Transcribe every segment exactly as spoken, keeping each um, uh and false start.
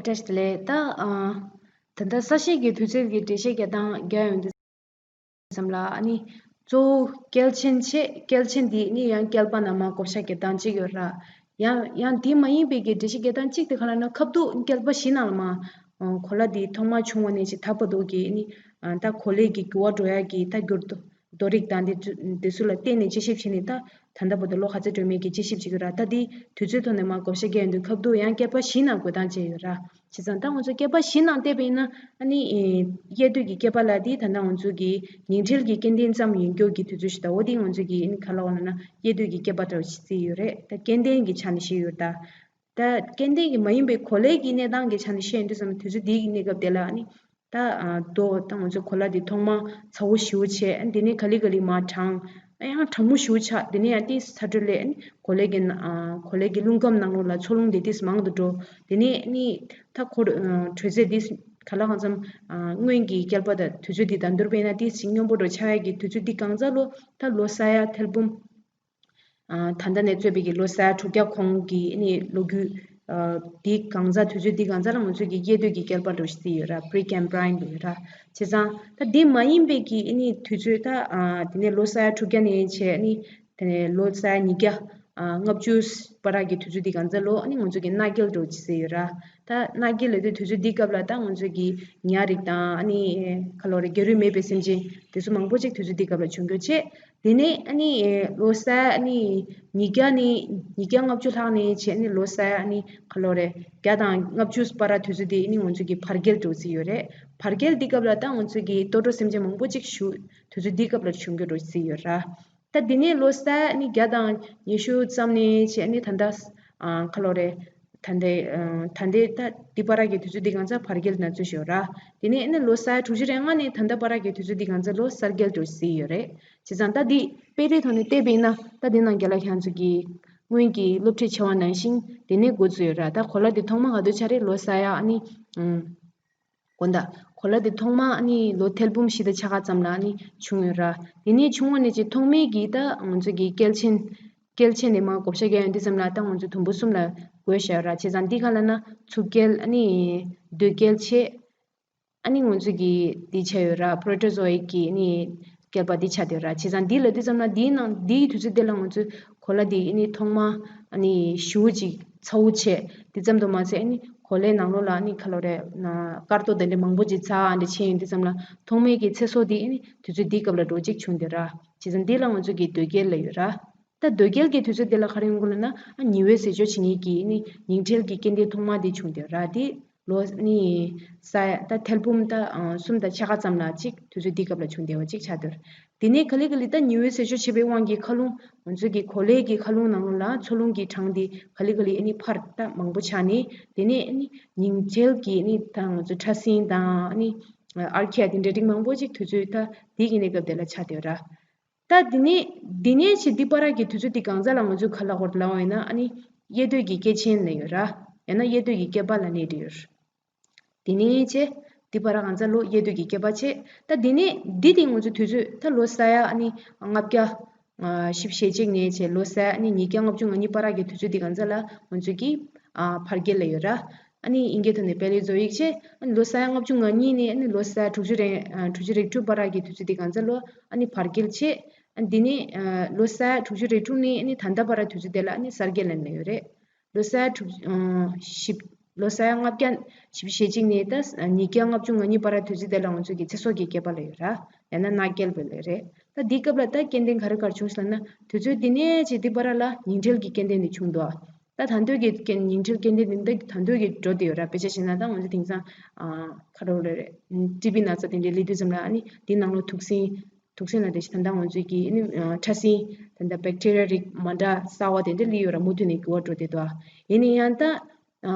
བཀྲ་ཤིས་བདེ་ལེགས། ད་ཨ་ད་ལྟ་གསལ་བཤད་ཀྱི་དུས་ཚོད་ཀྱི་འགྲེལ་བཤད་རྒྱག་སྟངས་རྒྱག་ཡོང་དུས་ཙམ་ལ། ཨ་ནི་གཙོ་བོ་སྐྱེལ་ཆེན་བྱས། སྐྱེལ་ཆེན་འདི་ནི་ཡང་བསྐལ་པ་ནང་མར་བགོ་བཤའ་རྒྱག་སྟངས་གཅིག་ཡོད་ར། ཡང་ཡང་དེ་མ་ཡིན་པའི་གི་འགྲེལ་བཤད་རྒྱག་སྟངས་གཅིག་དེ་ག་ལབ་ན། ཁ་ཐུག་བསྐལ་པ་བཞི་ནང་ལ་མར་གོ་ལ་འདི་ཐོག་མར་བྱུང་བ་ནས་བྱས་ད་བར་དུ་གི་ནི་ད་གོ་ལའི་གི་འགྱུར་བ་འགྲོ་ཡ་གི་ད་འགྱུར་ལྡོག་རྡོ་རིགས་དང་དེ་ཚོ་དེ་ཚོ་ལ་བརྟེན་ནས་དཔྱད་ཞིབ་བྱས་ནས། ད་ད་ལྟ་བར་དུ་ལོ་ག་ཚོད་འགྲོ་མིན་གྱི་དཔྱད་ཞིབ་བྱེད་ཀྱི་ཡོད་ར། ད་འདི་དུས་ཚོད་ཐོག་ནས་མར་བགོ་བཤའ་རྒྱག་ཡོང་དུས་སྐབས་དུ་ཡང་བསྐལ་པ་བཞི་ནང་བགོ་སྟངས་བྱས་ཡོད་ར། བྱས་ཙང་ད་ང་ཚོ་བསྐལ་པ་བཞི་ནང་བལྟས་པ་ཡིན་ན། ཨ་ནི་ཡེ་དུས་ཀྱི་བསྐལ་པ་ལ་འདི་ད་ལྟ་ང་ཚོ་གི་ཉིན་གྲངས་ཀྱི་སྐྱེ་ལྡན་ཙམ་ཡིན་རྒྱུ་གི་དུས་ཚོད་ཞིག་ད། འོ་འདི་ང་ཚོ་གི་ཨ་ནི་ག་ལབ་དགོས་ལབ་ན། ཡེ་དུས་ཀྱི་བསྐལ་པ་འདྲ་བོ་ཞིག་བརྩིས་ཡོད་རེད། ད་སྐྱེ་ལྡན་གྱི་ཆ་ནས་བཤད་ཡོད་ར། ད་ད་སྐྱེ་ལྡན་གྱི་མ་ཡིན་པའི་གོ་ལའི་གི་གནས་སྟངས་ཀྱི་ཆ་ནས་བཤད་ཡོང་དུས་ཙམ། དུས་ཚོད་འདི་གི་གནས་སྐབས་དེ་ལ་ཨ་ནི་ད་ཨ་རྡོ་ད་ང་ཚོ་གོ་ལ་འདི་ཐོག་མར་ཚ་བོ་ཞེ་པོ་བྱས། ཨ་ནི་དེ་ནས་ག་ལེ་ག་ལེ་མར་གྲང་། ཨ་ཡང་གྲང་མོ་ཞེ་པོ་ཆགས། དེ་ནས་ཡང་ཏོག་ཙམ་ཚ་དྲོད་སླེབས། ཨ་ནི་གོ་ལའི་གི་ཨ་གོ་ལའི་གི་རླུང་ཁམས་ནང་ལོགས་ལ་འཚོ་རླུང་དེ་ཏོག་ཙམ་མང་དུ་འགྲོ། དེ་ནས་ཨ་ནི་ད་འཁོར་ཨ་དྲོད་ཚད་དེ་ག་ལ་གང་འཚམ་ཨ་སྔོན་གྱི་བསྐལ་པ་དང་དུས་ཚོད་དེ་དང་བསྡུར་བ་ཡིན་ན་ཏོག་ཙམ་སྙོམས་པོ་འདྲ་བོ་ཆགས་ཡ་གི་དུས་ཚོད་འདི་གང་ཚ་ལོ། ད་ལོ་ས་ཡ་ཐེར་འབུམ། ཨ་ད་ལྟ་ནས་རྩོད་པའི་གི་ལོ་ས་ཡ་དྲུག་བརྒྱ་གོང་གི་ཨ་ནི་ལོ་རྒྱུས། ཨ་དེ་གང་ཚ་དུས་ཚོད་འདི་གང་ཚ་ལ་ང་ཚོས་ཀྱི་ཡེ་དུས་ཀྱི་བསྐལ་པ་འདྲ་བོ་ཞིག་བརྩིས་ཡོད་ར། Precambrian་ལབ་ཡོད་ར། བྱས་ཙང་ད་འདི་མ་ཡིན་པའི་གི་ཨ་ནི་དུས་ཚོད། ད་ཨ་དེ་ནས་ལོ་ས་ཡ་དྲུག་བརྒྱ་ནས་བྱས། ཨ་ནི་དེ་ནས་ལོ་ས་ཡ་ཉིས་བརྒྱ་ཨ་ལྔ་བཅུ་བར་གྱི་དུས་ཚོད་འདི་གང་ཚ་ལོ། ཨ་ནི་ང་ཚོས་ཀྱི་གནའ་བསྐལ་འདྲ་བོ་ཅིག་ཟེར་ཡོད་ར། ད་གནའ་བསྐལ་ལབ་དུས་དུས་ཚོད་འདི་སྐབས་ལ་ད་ང་ཚོས་ཀྱི་ཉ་རིགས་དང་། ཨ་ནི་ག་ལབ་དགོས་རེད། རྒྱལ་རུས་མེད་པའི་སེམས་ཅན་དེ་ཚོ་མང་པོ་ཅིག་དུས་ཚོད་འདི་སྐབས་ལ་བྱུང་རྒྱུ་བྱས། དེ་ནས་ཨ་ནི་ལོ་ས་ཡ་ཨ་ནི་ཉིས་བརྒྱ་ནས་ཉིས་བརྒྱ་ལྔ་བཅུ་ལྷག་ནས་བྱས། ཨ་ནི་ལོ་ས་ཡ་ཨ་ནི་ག་ལབ་དགོས་རེད། བརྒྱ་དང་ལྔ་བཅུ་བར་དུས་ཚོད་དེ་ཨ་ནི་ང་ཚོས་ཀྱི་བར་བསྐལ་འདྲ་བོ་ཅིག་ཡོད་རེད། བར་བསྐལ་འདི་སྐབས་ལ་ད་ང་ཚོས་ཀྱི་དུད་འགྲོ་སེམས་ཅན་མང་པོ་ཅིག་བཞུགས། དུས་ཚོད་འདི་སྐབས་ལ་བྱུང་རྒྱུ་འདྲ་བོ་ཅིག་ཡོད་ར། ད་འདི་ནས་ལོ་ས་ཡ་ཨ་ནི་བརྒྱ་དང་ཉི་ཤུ་ཙམ་ནས་བྱས། ཨ་ནི་ད་ལྟ་ཨ་ག་ལབ་དགོས་རེད། ད་ལྟའི་ཨ་ད་ལྟའི་ད་འདི་བར་གྱི་དུས་ཚོད་འདི་གང་ཚ་བར་བསྐལ་ན་ཚུད་ཤོག་ར། དེ་ནས་ཨ་ནི་ལོ་ས་ཡ་དྲུག་ཅུ་རེ་ལྔ་ནས་ད་ལྟ་བར་གྱི་དུས་ཚོད་འདི་གང་ཚ་ལོ་གསར་བསྐལ་འདྲ་བོ་ཅིག་ཡོད་རེད། བྱས་ཙང་ད་འདི་དཔེ་རིས་ཐོག་ནས་བལྟས་པ་ཡིན་ན། ད་འདི་ནང་རྒན་ལགས་ཁྱེད་ཚོ་གི་སྔོན་གྱི་སློབ་ཁྲིད་བྱས་པ་ནང་བཞིན་དེ་ནས་འགོ་བཙུགས་ཡོད་ར། ད་གོ་ལ་འདི་ཐོག་མ་ག་དུས་ཆགས་རེད། ལོ་ས་ཡ་ཨ་ནི་ཨ་དགོངས་དག་གོ་ལ་འདི་ཐོག་མ་ཨ་ནི་ལོ་ཐེར་འབུམ་བཞི་དང་ཕྱེད་ཀ་ཙམ་ལ་ཨ་ནི་བྱུང་ཡོད་ར། དེ་ནས་བྱུང་བ་ནས་ཅིག་ཐོག་མའི་གི་ད་ང་ཚོ་གི་སྐྱེལ་ཆེན། སྐྱེལ་ཆེན་ནས་མར་བགོ་བཤའ་རྒྱག་ཡོང་དུས་ཙམ་ལ་ད་ང་ཚོ་དུམ་བུ་གསུམ་ལ་བགོས་བཞག་ཡོད་ར། བྱས་ཙང་འདི་ག་ལབ་ན་ཚུར་སྐྱེལ། ཨ་ནི་སྡོད་སྐྱེལ་བྱས། ཨ་ནི་ང་ཚོ་གི་འདི་ཆགས་ཡོད་ར། Proterozoic་གི་ཨ་ནི་བསྐལ་པ་འདི་ཆགས་བསྡད་ཡོད་ར། བྱས་ཙང་འདི་ལབ་དུས་ཙམ་ལ་འདིའི་ནང་འདིའི་དུས་ཚོད་འདི་ལ་ང་ཚོས་གོ་ལ་འདི་ཨ་ནི་ཐོག་མ་ཨ་ནི་ཞེ་པོ་ཅིག་ཚ་བོ་བྱས། འདི་ཙམ་དུ་མ་ཟད། ཨ་ནི་གོ་ལའི་ནང་ལོགས་ལ་ཨ་ནི་ག་ལབ་དགོས་རེད། ན་སྐར་རྡོ་དེ་འདྲ་མང་པོ་ཅིག་ཚ་འདྲ་ཆགས་ཡོང་དུས་ཙམ་ལ་ཐོག་མའི་གི་ཚེ་སྲོག་འདི་ཨ་ནི་དུས་ཚོད་འདིའི་སྐབས་ལ་འདྲ་བོ་ཅིག་བྱུང་བསྡད་ཡོད་ར། བྱས་ཙང་འདི་ལ་ང་ཚོ་གི་སྡོད་སྐྱེལ་ལབ་ཡོད་ར། ད་སྡོད་སྐྱེལ་གྱི་དུས་ཚོད་དེ་ལ་ག་རེ་ཡོང་གི་ལབ་ན། ཨ་ཉི་འོད་ཟེར་ཕྱོགས་ཕྱིན་མཁན་གྱི་ཨ་ནི་ཉིན་གྲངས་ཀྱི་སྐྱེ་ལྡན་ཐོག་མ་དེ་བྱུང་བསྡད་ཡོད་ར། དེ་ལོ་ཨ་ནི་ས་ཡ་ད་ཐེར་འབུམ་ད་ཨ་གསུམ་དང་ཕྱེད་ཀ་ཙམ་ལ་ཅིག་དུས་ཚོད་འདིའི་སྐབས་ལ་བྱུང་བསྡད་པ་ཅིག་ཆགས་བསྡད་ཡོད་ར། དེ་ནས་ག་ལེ་ག་ལེ་ད་ཉི་འོད་ཟེར་ཕྱོགས་ཕྱིན་པའི་དབང་གིས་མཁའ་རླུང་། ང་ཚོ་གི་གོ་ལའི་གི་མཁའ་རླུང་ནང་ལ་འཚོ་རླུང་གི་གྲངས་དེ་ག་ལེ་ག་ལེ་ཨ་ནི་འཕར། ད་མང་པོ་ཆགས་ནས། དེ་ནས་ཨ་ནི་ཉིན་གྲངས་ཀྱི་ཨ་ནི་ད་ང་ཚོ་ཕྲ་སྲིན་དང་ཨ་ནི་ཨར་ཁི་ཡ་དེ་འདྲ་རིགས་མང་པོ་ཅིག་དུས་ཚོད་ད་འདི་གི་གནས་སྐབས་དེ་ལ་ཆགས་བསྡད་ཡོད་ར། ད་འདི་ནས་འདི་ནས་ཕྱིན་འདི་བར་གྱི་དུས་ཚོད་འདི་གང་ཚ་ལ་ང་ཚོས་ག་ལབ་དགོས་རེད་ལབ་པ་ཡིན་ན། ཨ་ནི་ཡེ་དུས་ཀྱི་བསྐལ་ཆེན་ལབ་ཡོད་ར། ཡང་ན་ཡེ་དུས་ཀྱི་བསྐལ་པ་ལབ་ནས་འགྲིག་ཡོད་ར། འདི་ནས་ཕྱིན་འདི་བར་གང་ཚ་ལོ་ཡེ་དུས་ཀྱི་བསྐལ་པ་བྱས། ད་འདི་ནས་འདི་དེ་ང་ཚོའི་དུས་ཚོད་ད་ལོ་ས་ཡ་ཨ་ནི་ལྔ་བརྒྱ་ཨ་བཞི་བཅུ་ཞེ་གཅིག་ནས་བྱས་ལོ་ས་ཡ་ཨ་ནི་ཉིས་བརྒྱ་ལྔ་བཅུ་ང་གཉིས་བར་གྱི་དུས་ཚོད་འདི་གང་ཚ་ལ་ང་ཚོས་ཀྱི་ཨ་བར་བསྐལ་ལབ་ཡོད་ར། ཨ་ནི་དབྱིན་སྐད་ཐོག་ནས་Paleozoic་བྱས། ཨ་ནི་ལོ་ས་ཡ་ལྔ་བཅུ་ང་གཉིས་ནས་ཨ་ནི་ལོ་ས་ཡ་དྲུག་ཅུ་རེ་ཨ་དྲུག་ཅུ་རེ་དྲུག་བར་གྱི་དུས་ཚོད་འདི་གང་ཚ་ལོ་ཨ་ནི་བར་བསྐལ་བྱས། ཨ་ནི་འདི་ནས་ཨ་ལོ་ས་ཡ་དྲུག་ཅུ་རེ་དྲུག་ནས་ཨ་ནི་ད་ལྟ་བར་དུས་ཚོད་དེ་ལ་ཨ་ནི་གསར་བསྐལ་ལབ་ནས་ཡོད་རེད། ལོ་ས་ཡ་དྲུག་ཨ་བཞི། ལོ་ས་ཡ་ལྔ་བརྒྱ་བཞི་བཅུ་ཞེ་གཅིག་ནས་ད་ཉིས་བརྒྱ་ལྔ་བཅུ་ང་གཉིས་བར་དུས་ཚོད་དེ་ལ་ང་ཚོ་གི་ཚེ་སྲོག་གི་བསྐལ་པ་ལབ་ཡོད་ར། ཡང་ན་གནའ་བསྐལ་བ་ལབ་རེད། ད་འདི་སྐབས་ལ་ད་སྐྱེ་ལྡན་ག་རེ་ག་རེ་བྱུང་སོང་ལབ་ན། དུས་ཚོད་འདི་ནས་ཕྱིན་འདི་བར་ལ་ཉིན་གྲངས་ཀྱི་སྐྱེ་ལྡན་འདི་བྱུང་འདུག་ད་ད་ལྟ་གི་སྐྱེ་ཉིན་གྲངས་སྐྱེ་ལྡན་འདི་འདི་ད་ལྟ་གི་འགྲོ་བསྡད་ཡོད་ར། དཔེ་ཆ་བཞག་ན་ད་ང་ཚོ་དེང་སང་ཨ་ག་རེ་ལབ་རེད། ཊི་བི་ན་ཚ་དེ་འདྲའི་སླེབས་དུས་ཙམ་ལ་ཨ་ནི་འདི་ནང་ལོགས་དུག་སྲིན། དུག་སྲིན་ལབ་དེ་ད་ལྟ་ང་ཚོའི་གི་ཨ་ནི་ཨ་ཕྲ་སྲིན། ད་ལྟ་བེག་ཊི་རི་ཡ་རིགས་མ་འདྲ་གསར་བ་དེ་འདྲ་སླེབས་ཡོད་ར། མུ་མཐུད་ནས་འགྱུར་བ་འགྲོ་བསྡད་འདུག་ཡིན་ན་ཡང་ད་ཨ་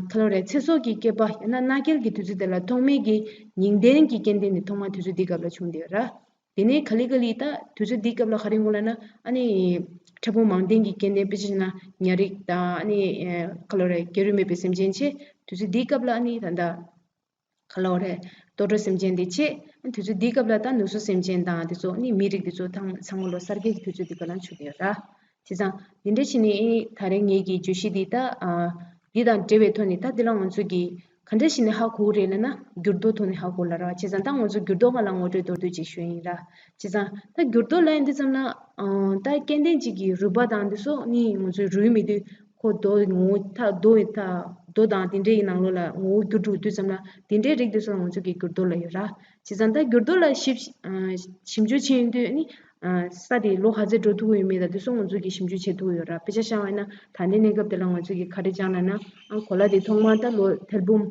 ག་རེ་ལབ་རེད། ཚེ་སྲོག་གི་བསྐལ་པ་ཡང་ན་གནའ་བསྐལ་གྱི་དུས་ཚོད་དེ་ལ་ཐོག་མའི་གི་ཉིན་ལྡན་གྱི་སྐྱེ་ལྡན་དེ་ཐོག་མ་དུས་ཚོད་འདི་སྐབས་ལ་བྱུང་བསྡད་ཡོད་ར། དེ་ནས་ག་ལེ་ག་ལེ་ད་དུས་ཚོད་འདི་སྐབས་ལ་ག་རེ་ཡོང་གི་ལབ་ན། ཨ་ནི་ཕྲ་ཕུང་མང་ལྡན་གྱི་སྐྱེ་ལྡན། དཔེ་ཆ་བཞག་ན་ཉ་རིགས་དང་། ཨ་ནི་ཨ་ག་རེ་ལབ་རེད། རྒྱལ་རུས་མེད་པའི་སེམས་ཅན་བྱས། དུས་ཚོད་འདི་སྐབས་ལ་ཨ་ནི་ད་ལྟ་ག་ལབ་རེད། དུད་འགྲོ་སེམས་ཅན་དེ་བྱས། དུས་ཚོད་འདིའི་སྐབས་ལ་ད་ནུ་གསོ་སེམས་ཅན་དང་དེ་ཚོ་ནི་མི་རིགས་དེ་ཚོ་ཚང་ཚང་མ་ལོ་གསར་བསྐལ་གྱི་དུས་ཚོད་འདི་སྐབས་ལ་འཆུག་གི་ཡོད་ར། བྱས་ཙང་འདི་འདྲ་བྱས་ནས་ད་རེས་ངེད་ཀྱི་བརྗོད་གཞི་འདི་ད་ཨ་འདི་དང་འབྲེལ་བའི་ཐོག་ནས་ད་འདི་ལ་ང་ཚོ་གི་ ག་འདྲ་ཞིག་ནས་ཧ་གོ་གི་རེད་ལབ་ན། འགྱུར་རྡོ་ཐོག་ནས་ཧ་གོ་ལབ་ར། བྱས་ཙང་ད་ང་ཚོ་འགྱུར་རྡོ་སྒང་ལ་ངོ་སྤྲོད་མདོར་བསྡུས་ཅིག་ཞུ་ཡིན་ར། བྱས་ཙང་ད་འགྱུར་རྡོ་ལབ་ཡིན་དུས་ཙམ་ལ། ཨང་། ད་སྐྱེ་ལྡན་གཅིག་གི་རུས་པ་དང་འདི་ཚོ་ནི་ང་ཚོའི་རུས་མི་དུས་ཁོ་རྡོ་ངོ་བོ་ད་རྡོ་ཡི་ད་རྡོ་དང་དེ་འདྲའི་ནང་ལོགས་ལ་ངོ་བོ་འགྱུར་འགྲོ་དུས་ཙམ་ལ་དེ་འདྲའི་རིགས་དེ་ཚོ་ལ་ང་ཚོ་གི་འགྱུར་རྡོ་ལབ་ཡོད་ར། བྱས་ཙང་ད་འགྱུར་རྡོ་ལ་ཞིབ་ཨ་ཞིབ་འཇུག་བྱེད་ཡོང་དུས་ནི། ཨ་ས་དེ་ལོ་ག་ཚོད་འགྲོ་ཐུབ་ཀྱི་ཡོད་མེད་དང་དེ་ཚོ་ང་ཚོ་གིས་ཞིབ་འཇུག་བྱེད་ཐུབ་ཀྱི་ཡོད་ར། དཔེ་ཆ་བཞག་པ་ཡིན་ན་ད་ལྟའི་གནས་སྐབས་དེ་ལ་ང་ཚོ་གིས་ག་རེ་སྦྱངས་ལབ་ན། ཨ་གོ་ལ་དེ་ཐོག་མར་ད་ལོ་ཐེར་འབུམ་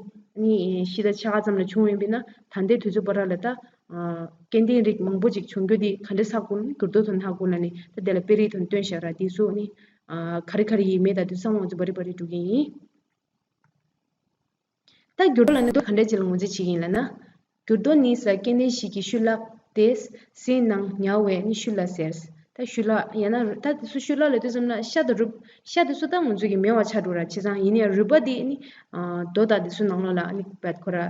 ནི་བཞི་དང་ཕྱེད་ཀ་ཙམ་ལ་བྱུང་ཡོད་པ་ཡིན་ན། ད་ལྟའི་དུས་ཚོད་བར་ལ་ད་ཨ་སྐྱེ་ལྡན་རིགས་མང་པོ་ཅིག་བྱུང་རྒྱུ་དེ་ག་འདྲས་ཧ་གོ་ལབ་ན། འགྱུར་རྡོ་ཐོག་ནས་ཧ་གོ་ལབ་ནས་ད་དེ་ལ་དཔེ་རིས་ཐོག་ནས་སྟོན་བཞག་ར། དེ་ཚོ་ནི་ཨ་ག་རེ་ག་རེ་ཡིན་མེད་དང་དེ་ཚང་མ་ང་ཚོ་བ་རི་བ་རི་འགྲོ་གི་ཡིན། ད་འགྱུར་རྡོ་ལབ་ན་ད་ག་འདྲ་ཅིག་ལ་ངོས་འཛིན་བྱེད་ཀྱི་ཡིན་ལབ་ན། འགྱུར་རྡོ་ནི་ས་སྐྱེ་ལྡན་ཞིག་གི་ཤུལ་ལྷག་དེ་སའི་ནང་ཉར་བས་ནི་ཤུལ་ལྷག་ཟེར། ད་ཤུལ་ལྷག་ཡང་ན་ད་དེ་ཚོ་ཤུལ་ལྷག་ལབ་དུས་ཙམ་ལ་ཤ་དང་རུས། ཤ་དེ་ཚོ་ད་ང་ཚོ་གི་མེད་པ་ཆགས་འགྲོ་ར། བྱས་ཙང་ཡིན་ནའི་རུས་པ་དེ་ནི་ཨ་རྡོ་དང་དེ་ཚོ་ནང་ལོགས་ལ་ནི་བད་ཁོ་ར་ཨ་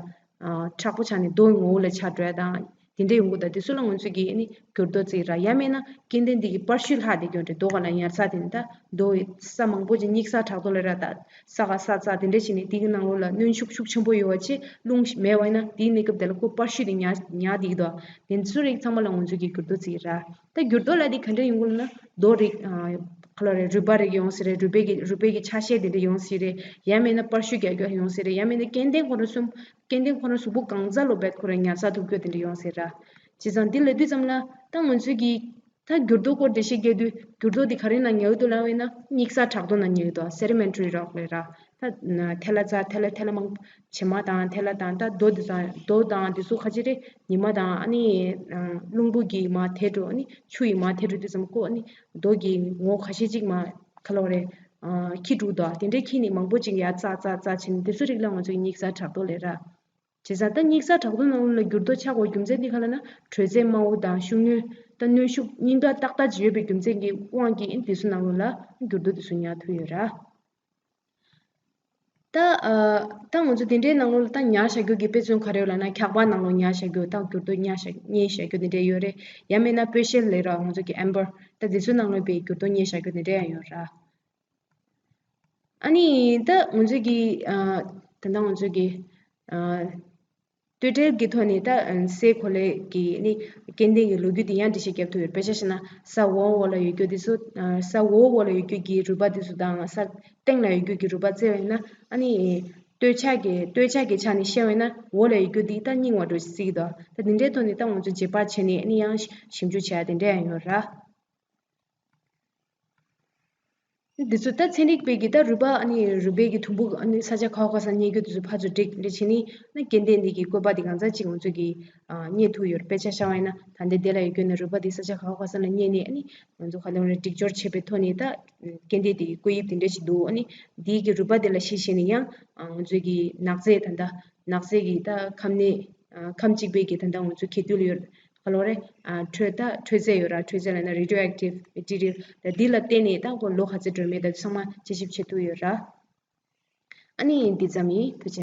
མཁྲེགས་པོ་ཆགས་ནས་རྡོའི་ངོ་བོ་ལ་ཆགས་འགྲོ་ཡ་དང་དེ་འདྲ་ཡོང་གི། ད་དེ་ཚོ་ལ་ང་ཚོ་གིས་ནི་འགྱུར་རྡོ་བརྩི་ར། ཡང་མིན་ན་སྐྱེ་ལྡན་འདི་གི་པར་ཤུལ་ལྷག་དེ་སྐྱོན་རེད། རྡོ་སྒང་ལ་ཉར་ཚར་དེ་ནི་ད་རྡོ་ས་མང་པོ་ཅིག་སྙིགས་ས་བྲག་རྡོ་ལབ་ར། ད་ས་ག་ས་རྩ་དེ་འདྲ་བྱས་ནས་དེ་གི་ནང་ལོགས་ལ་གནོན་ཤུགས་ཤུགས་ཆེན་པོ་ཡོད་པ་བྱས། རླུང་མེད་པ་ཡིན་ན་དེའི་གནས་སྐབས་དེ་ལ་ཁོ་པར་ཤུལ་དེ་ཉར་ཉར་བསྡད་ཀྱི་འདུག་དེ་ཚོ་རིགས་ཚང་མ་ལ་ང་ཚོ་གིས་འགྱུར་རྡོ་བརྩི་ར། ད་འགྱུར་རྡོ་ལབ་དེ་ག་འདྲ་ཡོང་གི་ལབ་ན། རྡོ་རིགས་ཨ་ག་ལབ་རེད། རུས་པ་རིགས་ཡོང་སྲིད་རེད། རུས་པའི་གི་རུས་པའི་གི་ཆ་ཤས་དེ་འདྲ་ཡོང་སྲིད་རེད། ཡང་མིན་ན་པར་ཤུལ་རྒྱག་རྒྱུ་ཡོང་སྲིད་རེད། ཡང་མིན་ན་སྐྱེ་ལྡན་ཁོ་རང་གསུམ། སྐྱེ་ལྡན་ཁོ་རང་གཟུགས་པོ་གང་ས་ལ་བད་ཁོ་རང་ཉར་ཚགས་ཐུབ་རྒྱུ་དེ་འདྲ་ཡོང་སྲིད་ར། བྱས་ཙང་འདི་ལབ་དུས་ཙམ་ལ་ད་ང་ཚོས་ཀྱིས་ད་འགྱུར་རྡོ་སྐོར་འགྲེལ་བཤད་རྒྱག་དུས་འགྱུར་རྡོ་འདི་ག་རེ་ནང་ཉར་གྱི་འདུག་ལབ་པ་ཡིན་ན། སྙིགས་ས་བྲག་རྡོ་ནང་ཉར་གྱི་འདུག་སེ་ཌི་མེན་ཊ་རི་རོག་ལབ་ར། ད་ཐལ་བ་རྩ་ཐལ་བ་ཐལ་བ་མང་བྱེ་མ་དང་ཐལ་བ་དང་ད་རྡོ་འདི་ཚོ་རྡོ་དང་འདི་ཚོ་ཁ་ཅིག་རེད། ཉི་མ་དང་ཨ་ནི་རླུང་བུ་གིས་མར་དེད་འགྲོ། ཨ་ནི་ཆུ་ཡིས་མར་དེད་འགྲོ་དུས་ཙམ་ཁོ་ཨ་ནི་རྡོ་གི་ངོ་བོ་ཁ་ཤས་ཅིག་མར་ག་ལབ་རེད། ཨ་འཁྱིལ་འགྲོ་གི་འདུག་དེ་འདྲའི་འཁྱིལ་ནས་མང་པོ་ཅིག་ཡར་ཙག་ཙག་ཙག་བྱས་ནས་དེ་ཚོ་རིགས་ལ་ང་ཚོས་སྙིགས་ས་བྲག་རྡོ་ལབ་ར། བྱས་ཙང་ད་སྙིགས་ས་བྲག་རྡོ་ནང་ལོགས་ལ་འགྱུར་རྡོ་ཆགས་དགོས་རྒྱུ་མཚན་འདི་ག་ལབ་ན། དྲོད་ཚད་དམའ་བོ་དང་ཤུགས་སྣོན་དང་གནོན་ཤུགས་གཉིས་ཀ་ཏག་ཏག་ཅིག་ཡོད་པའི་རྒྱུ་མཚན་གྱི་དབང་གིས་འདི་ཚོ་ནང་ལོགས་ལ་འགྱུར་རྡོ་འདི་ཚོ་ཉར་ཐུབ་ཡོད་ར། ད་ཨ་ད་ང་ཚོ་དེ་འདྲའི་ནང་ལོགས་ལ་ད་ཉར་བཞག་རྒྱུ་གི་དཔེ་མཚོན་ག་རེ་ཡོད་ལབ་ན། འཁྱག་པ་ནང་ལོགས་ཉར་བཞག་རྒྱུ་དང་འགྱུར་རྡོ་ཉར་བཞག་རྙེད་བཞག་རྒྱུ་དེ་འདྲ་ཡོད་རེད། ཡང་མིན་ན་སྤོས་ཤེལ་ལབ་ར། ང་ཚོ་གི་ཨེམ་བར། ད་དེ་ཚོའི་ནང་ལོགས་པའི་འགྱུར་རྡོ་རྙེད་བཞག་རྒྱུ་དེ་འདྲ་ཡང་ཡོད་ར། ཨ་ནི་ད་ང་ཚོ་གི་ཨ་ད་ལྟ་ང་ཚོ་གི་ཨ་ལྟོས་འབྲེལ་གྱི་ཐོག་ནས་ད་སའི་གོ་ལའི་གི་ནི་སྐྱེ་ལྡན་གྱི་ལོ་རྒྱུས་དེ་ཡང་འགྲེལ་བཤད་རྒྱབ་ཐུབ་ཡོད། དཔེ་ཆ་བཞག་ན་ས་འོག་འོག་ལ་ཡོད་རྒྱུ་དེ་ཚོ། ཨ་ས་འོག་འོག་ལ་ཡོད་རྒྱུ་གི་རུས་པ་དེ་ཚོ་དང་ས་སྟེང་ལ་ཡོད་རྒྱུ་གི་རུས་པ་བརྩི་བ་ཡིན་ན། ཨ་ནི་ལྟོས་ཆ་གི་ལྟོས་ཆ་གི་ཆ་ནས་བཤད་པ་ཡིན་ན་འོག་ལ་ཡོད་རྒྱུ་དེ་ད་རྙིང་བ་འདྲ་བརྩི་གི་འདུག་ད་དེ་འདྲའི་ཐོག་ནས་ད་ང་ཚོ་རྗེས་དཔག་བྱས་ནས་ཨ་ནི་ཡང་ཞིབ་འཇུག་བྱེད་ཡ་དེ་འདྲ་ཡང་ཡོད་ར། འདི་ཚོ་ད་ཚན་རིག་པས་ཀྱི་ད་རུས་པ་ཨ་ནི་རུས་པའི་གི་ཐུམ་འབུ་ཨ་ནི་ས་ཆ་ག་བ་ག་ས་རྙེད་རྒྱུ་དེ་ཚོ་ཕར་ཚུར་སྒྲིག་སྒྲིག་བྱས་ནས་ན་སྐྱེ་ལྡན་འདི་གི་བཀོད་པ་འདི་གང་ཙམ་ཅིག་ང་ཚོ་གིས་ཨ་རྙེད་ཐུབ་ཡོད་རེད། དཔེ་ཆ་བཞག་པ་ཡིན་ན་ད་ལྟའི་དེ་ལ་ཡོད་རྒྱུ་ནི་རུས་པ་འདི་ས་ཆ་ག་བ་ག་ས་ལ་རྙེད་ནས་ཨ་ནི་ང་ཚོ་ག་ལེར་སྒྲིག་སྦྱོར་བྱས་པའི་ཐོག་ནས་ད་སྐྱེ་ལྡན་འདི་གི་བཀོད་དབྱིབས་འདི་འདྲ་ཞིག་འདུག་ཨ་ནི་འདི་གི་རུས་པ་འདི་ལ་གཞི་བྱས་ནས་ཡང་ཨ་ང་ཚོ་གི་ནགས་ཚལ་ད་ལྟ་ནགས་ཚལ་གི་ད་ཁམས་ནི་ཨ་ཁམས་གཅིག་པའི་གི་ད་ལྟ་ང་ཚོ་གྱེས་རྡུལ་ཡོད། ག་ལབ་རེད། ཨ་དྲོད་ད་དྲོད་ཚད་ཡོད་ར། དྲོད་ཚད་ལབ་ན་རེ་ཌི་ཡོ་ཨེག་ཊིབ་མེ་ཊི་རི་ཡལ་ད་འདི་ལ་བརྟེན་ནས་ད་ཁོ་ལོ་ག་ཚོད་འགྲོ་མེད་ད་ཚང་མ་དཔྱད་ཞིབ་བྱེད་ཐུབ་ཡོད་ར། ཨ་ནི་འདི་ཙམ་ཡིན། ཐུགས་རྗེ་ཆེ།